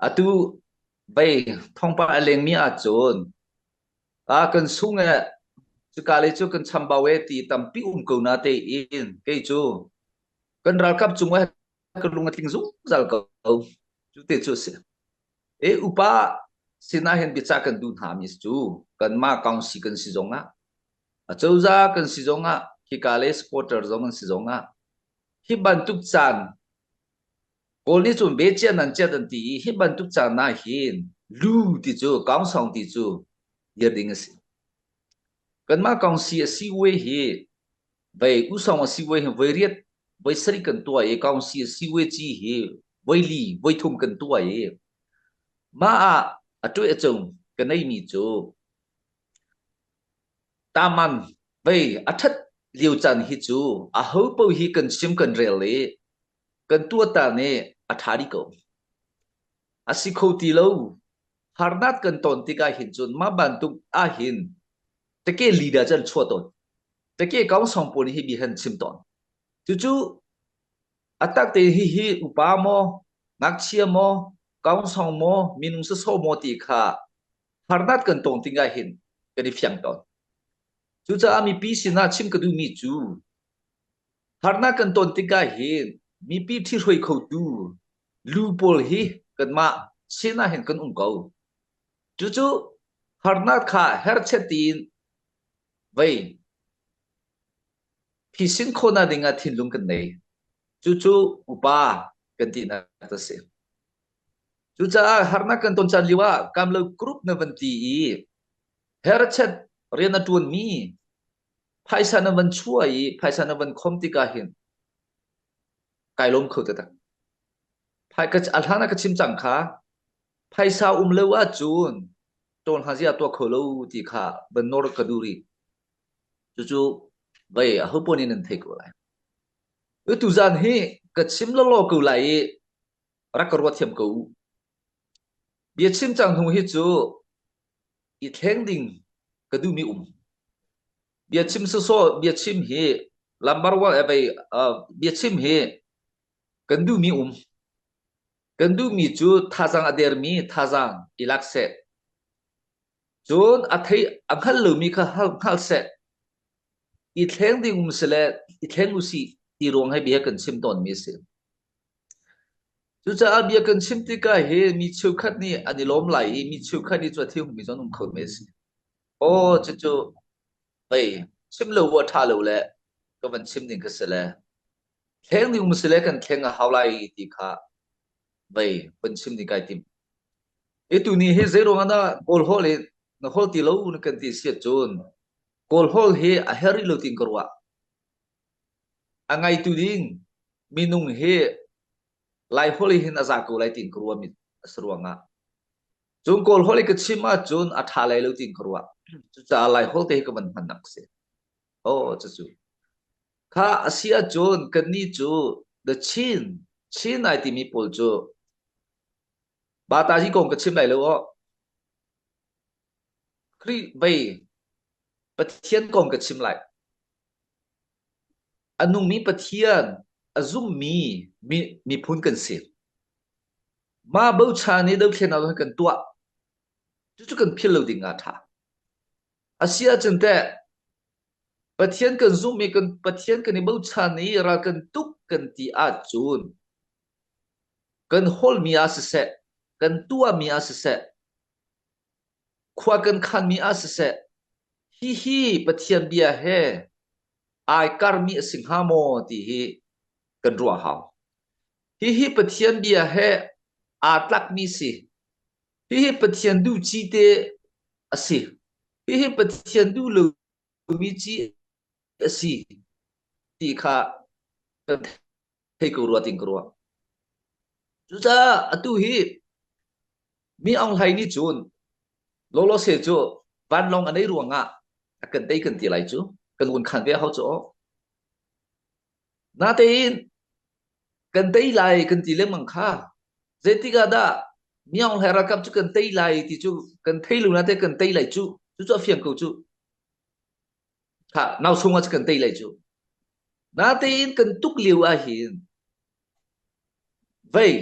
Atu vei thawngpang a lengmi ahcun a kan sung e cuka le cu kan chambau e ti tampi um ko na tein kei cu kan ralkap cung ah ka lung a tling zungzal ko. Cu te cu a si. E upa sinah hin biacah kan duh hna mi cu kanmah council kan si zong ah acozah kan si zong ah hika le supporter zong an si zong ah hi bantuk caan Kawl nih cun becian an chiat an ti i hi bantuk caan ah hin lu ti cu kaungsong ti cu dir ding a si. Kanmah kongsi a si we hi vei usong a si we hi voi riat voi sarih kan tuah i kongsi a si we ci hi voi li voi thum kan tuah i mah ah a tuah a cung ka neimi cu taman vei a ṭhat lio caan hi cu a ho paoh hi kan chim kan rel i kan tuahta nih a ṭha dih ko. A si kho ti lo. Harnak kan ton tikah hin cun mah bantuk ahhin teke leader cu an chuah tawn. Teke kaungsong pawl nih hi bia han chim tawn. Cucu a tak te hi hi upa maw, ngakchia maw, kaungsong maw, minung sawsawh maw ti kha harnak kan tong tikah hin kan i fiang tawn. Cucaah mipi sinah chim ka duhmi cu Harnak kan ton tikah hin mipi ṭhihruai khotu lu pawl hi kanmah sinah hin kan um ko. Cucu harnak kha herchet tiin vei phisin khawhnak dingah thinlung kan nei. Cucu upa kan tinak a si. Cucaah harnak kan ton caan lio ah kamlo group na van ti i herchet rian a ṭuanmi Phaisa na van chuah i phaisa na van khom tikah hin kai lawm kho taktak. Phai ka a hlan ah ka chim cang kha phaisa um lo ahcun tawn ha zia tuah kho lo ti kha van nawr ka duh rih. Cucu vei aho paoh nih nan thei ko lai. Tu zan hi ka chim lawlaw ko lai i rak ka ruat thiam ko u. Bia chim cang hnu hi cu i thleng ding ka duhmi um. Biachim sawsawh biachim hi lambar wal vei biachim hi kan duhmi um. Kan duhmi cu thazaang a dermi thazaang i lak seh. Cun a thei a hngal lomi kha hngal seh. I thleng ding um sile i thleng usih ti ruang he bia kan chim tawnmi a si. Cucaah bia kan chim tikah hi mi cheukhat nih an i lawm lai i mi cheukhat nih cu a thihungmi cu an um kho men a si. Aw cucu pei chim lo bu a ṭha lo le ka van chim ding ka si le thleng ding um si le kan thleng a hau lai ti kha vei van chim ding kai tim. Hi tuni hi zei ruang ah dah Kawl holh hi na holh ti lo na kan ti si ahcun Kawl holh hi a herh rih lo tiin ka ruah. A ngaitu ding minung hi Laiholh hin a za ko lai tiin ka ruahmi a si ruangah cun Kawl holh i ka chim ahcun a ṭha lai lo tiin ka ruah. Cucaah Laiholh te hi ka van hmannak a si. Aw cucu. Kha a si ahcun kannih cu the Chin, Chin ai timi pawl cu Batazi kong ka chim lai lo aw. Khrih vei Pathian kong ka chim lai. A nungmi Pathian a zummi miphun kan si. Mah bochan i dothlennak kan tuah. Cucu kan philh lo ding ah a ṭha. A si ahcun teh Pathian kan zumh i kan Pathian kan i bochan i ral kan tuk kan ti ahcun kan hawlmi ah siseh, kan tuahmi ah siseh, khua kan khanmi ah siseh, hihi Pathian bia he ai karmi a si hnga maw ti hi kan ruah hau. Hihi Pathian bia he aa tlakmi si. Hihi Pathian duh ci te a si. Hihi Pathian duh lomi ci a si ti kha kan thei ko rua ting ka ruah. Cucaah atu hi mi Aung Hlaing nih cun Lolo Se cu vanlawng a nei ruangah a kan tei kan ti lai cu kan vun khan ve hau cu aw. Natein kan tei lai kan ti lengmang kha zeitik ah dah mi Aung Hlaing ralkap cu kan tei lai ti cu kan thei lo nate kan tei lai cu cu cu a fiang ko cu. Kha nau chung ah cu kan tei lai cu. Natein kan tuk lio ah hin vei.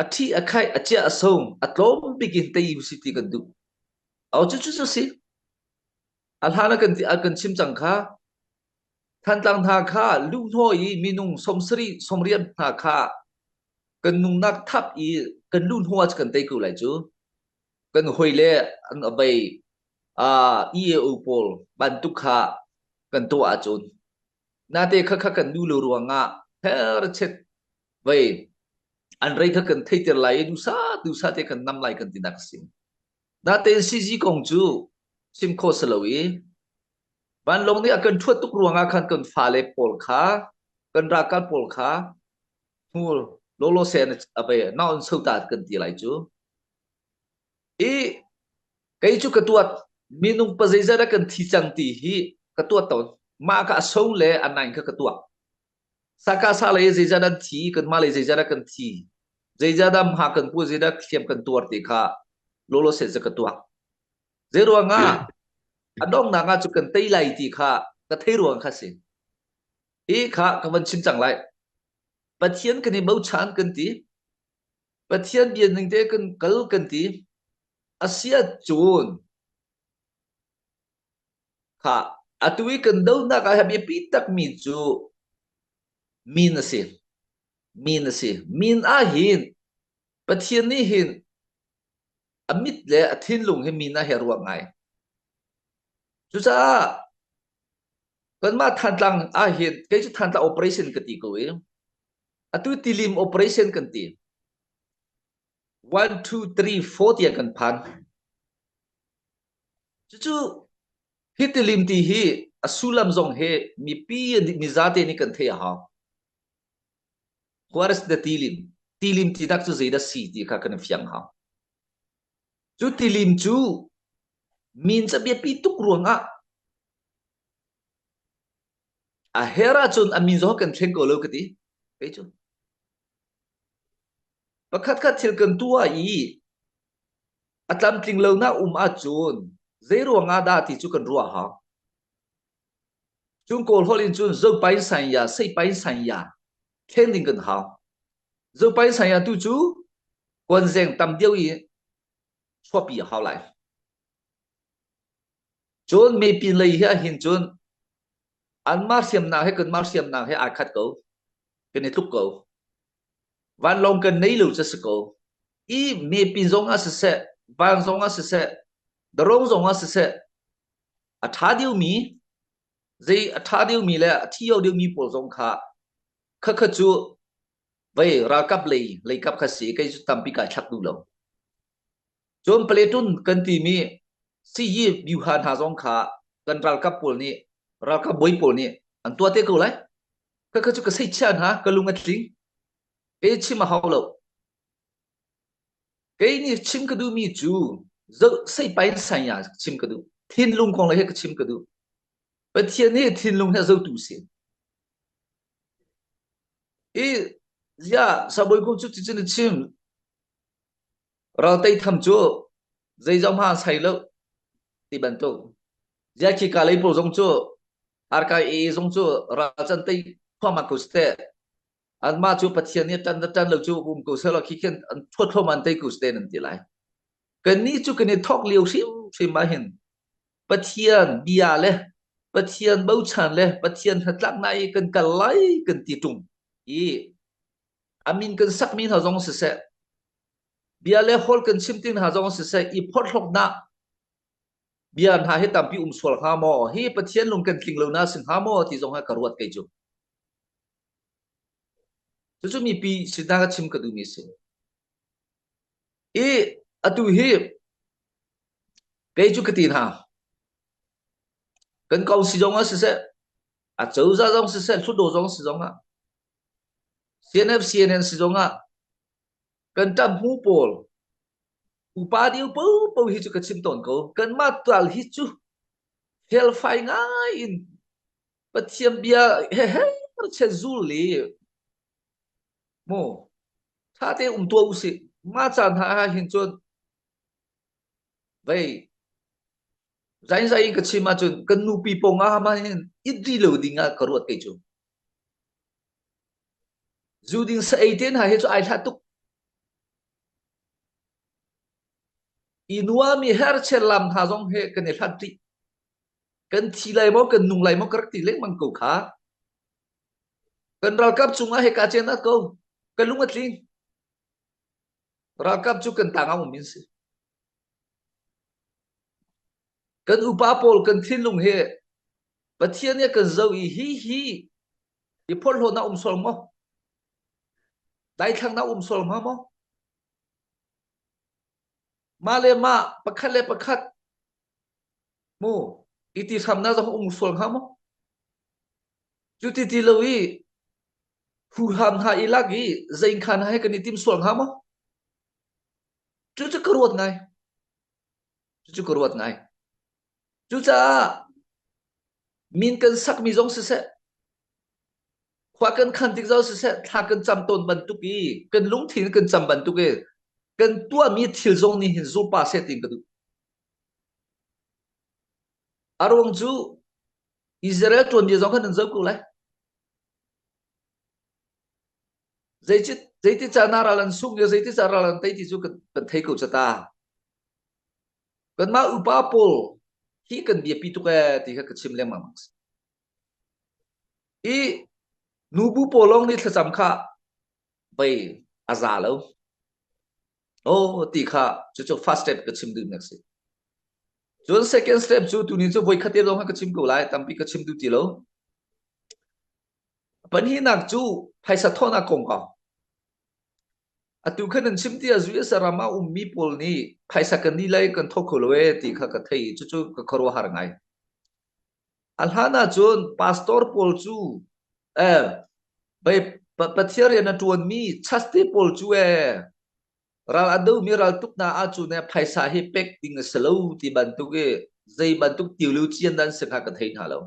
A ṭhi a khaih a ciah a song a tlawm bik in tei usih ti kan duh. Au cu cu cu si. A hlan a kan a kan chim cang kha. Thantlang hna kha luhhnawh i minung 70 sawmriat hna kha kan nungnak thap i kan luhhnawh ah kan tei ko lai cu. Kan hoi le an abei EAO pawl bantuk kha kan tuah ahcun nate kha kha kan duh lo ruangah her chet vei an rei kha kan theiter lai i dusa dusa te kan nam lai kan ti nak si. Natein CG kong cu chim khawh si lo i vanlawng nih a kan ṭhuat tuk ruangah khan kan fale pawl kha kan ralkap pawl kha hmur lawlaw sen a vei naun sota kan ti lai cu. I kei cu ka tuat minung pa zeizat a kan thi cang ti hi ka tuat tawn. Mah ka a so le a nain kha ka tuak. Sakasa lei zeizat an thi, kanmah lei zeizat ah kan thi, zeizat dah hma kan pu, zeidah hliam kan tuar ti kha lawlaw set ka tuak. Zei ruangah a donghnak ah cu kan tei lai ti kha ka thei ruang kha si. Hi kha ka van chim cang lai. Pathian kan i bochan kan ti. Pathian bia ning te kan kal kan ti. Asia cun Kha atu i kan dohnak ah biapi takmi cu min a si. Min a si. Min ah hin Pathian nih hin a mit le a thinlung hi min ah hi a ruah ngai. Cucaah kanmah Thantlang ah hin kei cu Thantlang operation ka ti ko i atu tilim operation kan ti. 1 2 3 4 tiang kan phan. Cucu hi tilim ti hi a sullam zong hi mipi mizate nih kan theih a hau. What is the tilim? Tilim ti nak cu zeidah si ti kha kan i fiang hau. Cu tilim cu min ca biapi tuk ruangah a her ahcun a min zong kan thleng ko lo ka ti. Kei cu. Pakhat khat thil kan tuah i A tlamtling lonak um ahcun zeiruang ah dah ti cu kan ruah hau. Cun Kawl holh in cun zopain sanya, seipain sanya thlen ding kan hau. Zopain sanya tu cu kuanzeng tam deuh i chuahpi a hau lai. Cun mepin lei hi ahhin cun anmah hriamnak he kanmah hriamnak he aa khat ko. Kan i tluk ko. Vanlawng kan nei lo cu si ko. I mepin zong ah siseh, van zong ah siseh, darong zong ah siseh, a ṭha deuhmi, zei a ṭha deuhmi le a thi deuhmi pawl zong kha khakha cu vei ralkap lei leikap kha si kei cu tampi kai thlak duh lo. Cun platoon kan timi siyi byuha hna zong kha kan ralkap pawl nih ralkap bawi pawl nih an tuah te ko lai. Khakha cu ka seihchiah hna, ka lung a tling. Kei chim a hau lo. Kei nih chim ka duhmi cu zoh seipai sanya chim ka duh. Thinlung kong le he ka chim ka duh. Pathian nih thinlung he zotu si. I zia sabawi kong cu ticun a chim. Ral tei tham cu zeizong hma sai lo ti bantuk. Zia khi ka lei pawl zong cu arkai e zong cu ral can tei khuama ko ste. Anmah cu Pathian nih ṭan ṭan lo cu um ko seh law khi khin an thuat an tei ko ste nan ti lai. Kannih cu kan i thawk lio hrimhrim ah hin Pathian bia le Pathian bochan le Pathian hnatlaknak i kan kal lai kan ti ṭung i a min kan sakmi hna zong siseh bia le holh kan chim ti hna zong siseh i phorhlawknak bia hna hi tampi um sual hnga maw hi Pathian lung kan tling lo na si hnga maw ti zong ha ka ruat kei cu. Cucu mipi sinah ka chim ka duhmi si. I atu hi kei cu ka ti hna. Kan ko si zong ah siseh, a cozah zong siseh, hlutdaw zong si zong ah, CNF CNN si zong ah, kan ṭamhmu pawl upa deu po po hi cu ka chim tawn ko. Kanmah tal hi cu felfai ngai in Pathian bia he he che zul li mu tha te um tua usih ma caan ha ha hin cun vei zain zai in ka chim ahcun kan nupi pong ah ma hin it ri lo ding ah ka ruat kei cu zu ding sa ei te hna hi cu ai hlah tuk. I nuami herchel lam hna zong he kan i hlat rih. Kan thi lai maw kan nung lai maw ka rak ti lengmang ko kha. Kan ralkap cungah he ka chen ko. Ka lung a tling. Ralkap cu kan tang ah um in si. Kan upa pawl kan thinlung he Pathian nih kan zoh i hi hi i phorhlawtnak um sual maw? Daithlang na um sual hnga maw? Mah le mah pakhat le pakhat mu i ti hramnak zong um sual hnga maw? Cu ti ti lo i huham hna i lak i zeingkhan he kan i tim sual hnga maw? Cucu ka ruat ngai. Cucu ka ruat ngai. Cucaah min kan sakmi zong siseh, khua kan khan tik zong siseh, thla kan cam tawn bantuk i kan lungthin kan cam bantuk i kan tuahmi thil zong nih hin zulpa seh tiin ka duh. A ruang cu Israel tuanbia zong khan nan zoh ko lai. Zeiti zeiti ca na ral an sung i zeiti ca ral an tei ti cu kan, kan thei ko ca ta. Kanmah upa pawl hi kan biapi tuk ee ti kha ka chim lengmang. I nubu pawl lawng nih thlacam kha bei a za lo. Oh ti kha cucu first step ka chim duhnak si. Cun second step cu tuni cu voikhat te lawng kha ka chim ko lai tampi ka chim duh ti lo. Pahnihnak cu phaisa thawhnak kongkau. Atu khan nan chim tiah US ram ah ummi pawl nih phaisa kan nih lai kan thawk kho lo ee ti kha ka thei i cucu ka khuaruahhar ngai. A hlan ahcun pastor pawl cu eh bei Pathian rian a ṭuanmi chaste pawl cu ee ral a domi raltuknak ahcun ee phaisa hi pek ding a si lo ti bantuk i zei bantuk tiu cian dan si kha ka thei hna lo.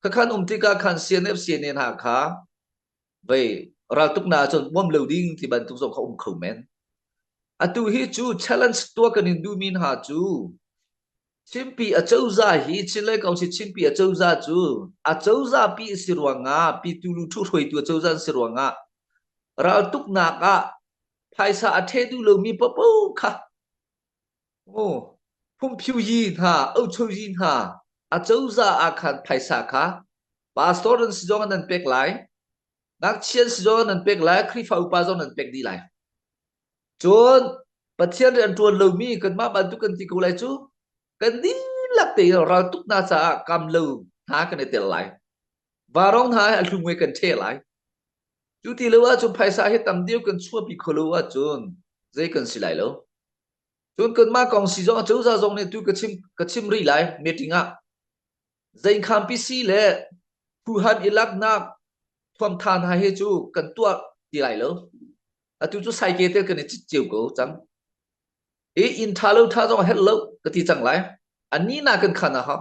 Khakhan um tikah khan CNF CNA hna kha vei raltuknak ahcun bawm lo ding ti bantuk zong kha um kho men. Atu hi cu challenge tuah kan in duhmi hna cu Chinpi acozah hi Chinlei Council Chinpi acozah cu acozah pi si ruangah pitu lu thu hruaitu acozah an si ruangah raltuknak ah phaisa a ṭhe duh lomi paohpaoh kha Phungphiu yi hna, ocho yi hna, acozah ah khan phaisa kha pastor nan si zong ah nan pek lai, ngakchia si zong ah nan pek lai, Khrihfa upa zong nan pek dih lai. Cun Pathian rian ṭuan lomi kanmah bantuk kan ti ko lai cu kan dihlak tein raltuknak caah kam lo hna kan i tel lai. Varong hna hi a hlung kan ṭheh lai. Cu ti lo ahcun phaisa hi tam deuh kan chuahpi kho lo ahcun zei kan si lai lo. Cun kanmah kong si zong acozah zong nih tu ka chim ka chim rih lai meeting ah. Zeinkhampi si le phuhan i laknak thuamtha hna hi cu kan tuah ti lai lo. Atu cu saike te kan i cit cio ko cang. I inn tha lo tha zong herh lo ka ti cang lai. Ani na kan khan a hau.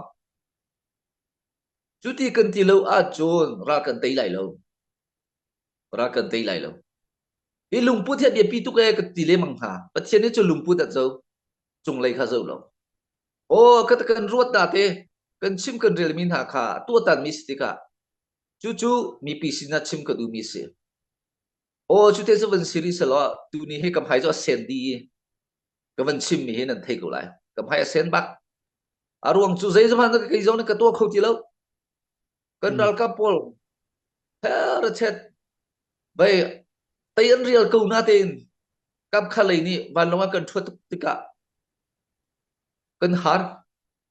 Cu ti kan ti lo ahcun ral kan tei lai lo. Ral kan tei lai lo. Hi lungput hi a biapi tuk ee ka ti lemang hna. Pathian nih cu lungput a zo. Cunglei kha zo lo. Aw ka kan ruat na te kan chim kan relmi hna kha tuahtan mi si tikah cucu mipi sinah chim ka duhmi si. Aw cu te cu van si rih selaw tuni hi ka hmai cu a sen dih i ka van chimmi hi nan thei ko lai. Ka hmai a sen bak. A ruang cu zeizong kei zong nih ka tuah kho ti lo. Kan ralkap pawl her chet Vei tei an rial ko natein kapkhat lei nih vanlawng ah kan ṭhuat tuk tikah kan har.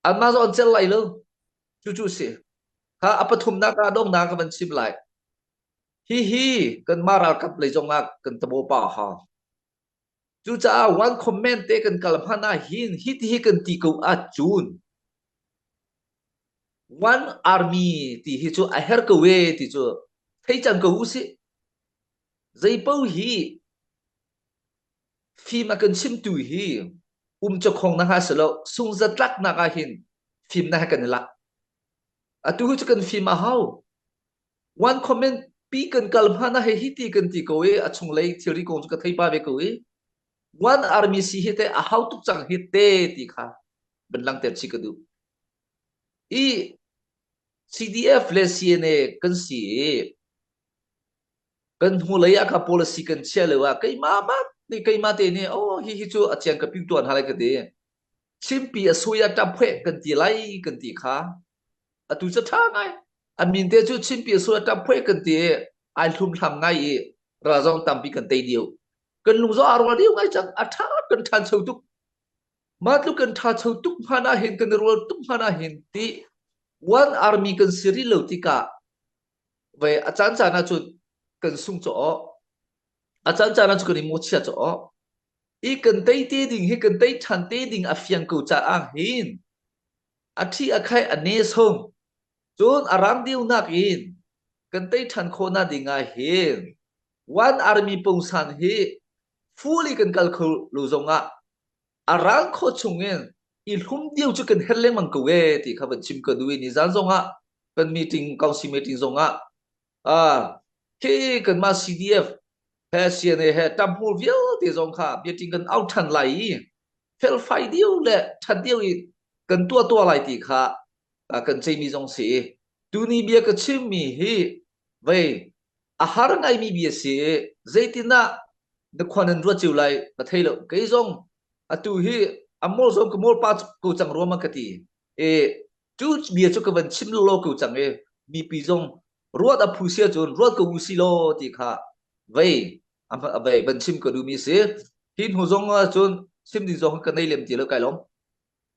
Anmah zong an celh lai lo. Cucu si. Kha a pathumnak ah donghnak ka van chim lai. Hihi kanmah ralkap lei zong ah kan tabo pa ha. Cucaah one comment te kan kal hmanh ah hin hiti hi kan ti ko ahcun one army ti hi cu a her ko e ti cu thei cang ko usih. Zei paoh hi fim a kan chimtu hi um cakhong na ha si lo sungzatlaknak ah hin fim na he kan i lak. Atu hi cu kan fim a hau. One comment pi kan kal hmanh ah hei hi ti kan ti ko i a chunglei thilri kong cu ka thei pa ve ko i one army si hi te a hau tuk cang hi te ti kha ban langter chi ka duh. I CDF le CNA kan si i kan hnulei ah kha policy kan chia lo ah keimah mak nih keimah te nih oh hi hi cu a chiang ka piu tuan ha lai ka ti. Chimpi a sui a ṭap phueh kan ti lai kan ti kha atu cu ṭha ngai. A min te cu Chimpi a sui a ṭap phueh kan ti i ai hlumhlam ngai i ral zong tampi kan tei dih. Kan lung zong aa rual dih ngai cang. A ṭha kan ṭhancho tuk. Mah tluk kan ṭhacho tuk hmanh ah hin kan i rual tuk hmanh ah hin ti one army kan si rih lo tikah ve a caan caan ah cun kan sung caw a caan caan ah cun kan i mawhchiat caw i kan tei te ding hi kan tei ṭhan te ding a fiang ko caah hin a ṭhi a khai a ne sung cun a rang deuhnak in kan tei ṭhan khawhnak ding ah hin one army pungsan hi fully kan kal kho lo zong ah a ral khawh chung in i hlum dio cu kan herh lengmang ko e ti kha van chim ka duh i nizan zong ah kan meeting council meeting zong ah ah khi kanmah CDF he CNA he tamhmur vialte zong kha meeting kan au than lai i felfai dio le that dio i kan tuah tuah lai ti kha kan ceimi zong si i tuni bia ka chimmi hi vei a har ngaimi bia si i zeitinah na khua nan ruat cio lai ka thei lo kei zong atu hi a mawl zong ka mawl pa ko cang ruam ka ti e cu bia cu ka van chim lo ko cang e mipi zong ruat a phu sia cun ruat ko u si law ti kha vei a vei van chim ka duhmi si hi hnu zong ah cun chim ding zong ka nei lem ti lo kai lom.